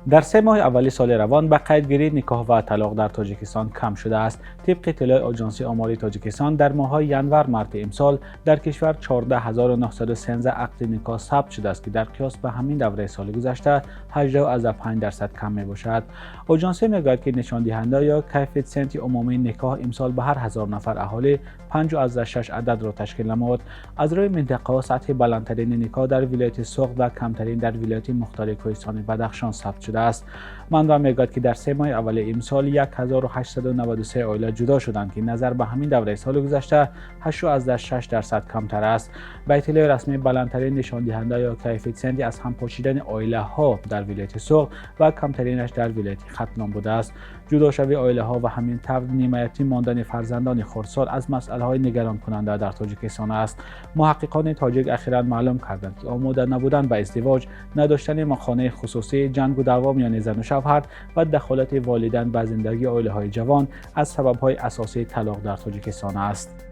Дар 3 моҳи аввали соли равон ба қайдгирии никоҳ ва талоқ дар Тоҷикистон кам шудааст. Тибқи иттилои Оҷонсии омори Тоҷикистон, дар моҳҳои январ-марти имсол дар кишвар 14 913 ақди никоҳ сабт шудааст, ки дар қиёс ба ҳамин давраи соли гузашта 18,5% кам мебошад. Оҷонсӣ мегӯяд, ки нишондиҳанда ё коэффитсиенти умумии никоҳ имсол ба ҳар 1000 нафар аҳолӣ 5,6 ададро ташкил намуд. Аз рӯи минтақаҳо сатҳи баландтарини никоҳ дар вилояти Суғд ва камтарин дар вилояти мухтори кӯҳистони Бадахшон сабт шудааст. Манбаъ мегӯяд, ки дар 3 моҳи аввали имсол 1893 оила ҷудо шуданд, ки назар ба ҳамин давраи соли гузашта 8,6% камтар аст. Ба иттилои расмӣ, баландтарин нишондиҳанда ё коэффитсиенти аз ҳам пошидани оилаҳо дар вилояти Суғд ва камтаринаш дар вилояти Хатлон будааст. Ҷудошавии оилаҳо ва ҳамин тавр нимаятим мондани фарзандони хурдсол аз масъалаҳои нигаронкунанда дар Тоҷикистон аст. Муҳаққиқони тоҷик ахиран маълум карданд, ки омода набудан ба издивоҷ, надоштани хонаи хусусӣ, ҷангу даъво миёни зану шавҳар ва дахолати волидайн ба зиндагии оилаҳои ҷавон аз сабабҳои асосии талоқ дар Тоҷикистон аст.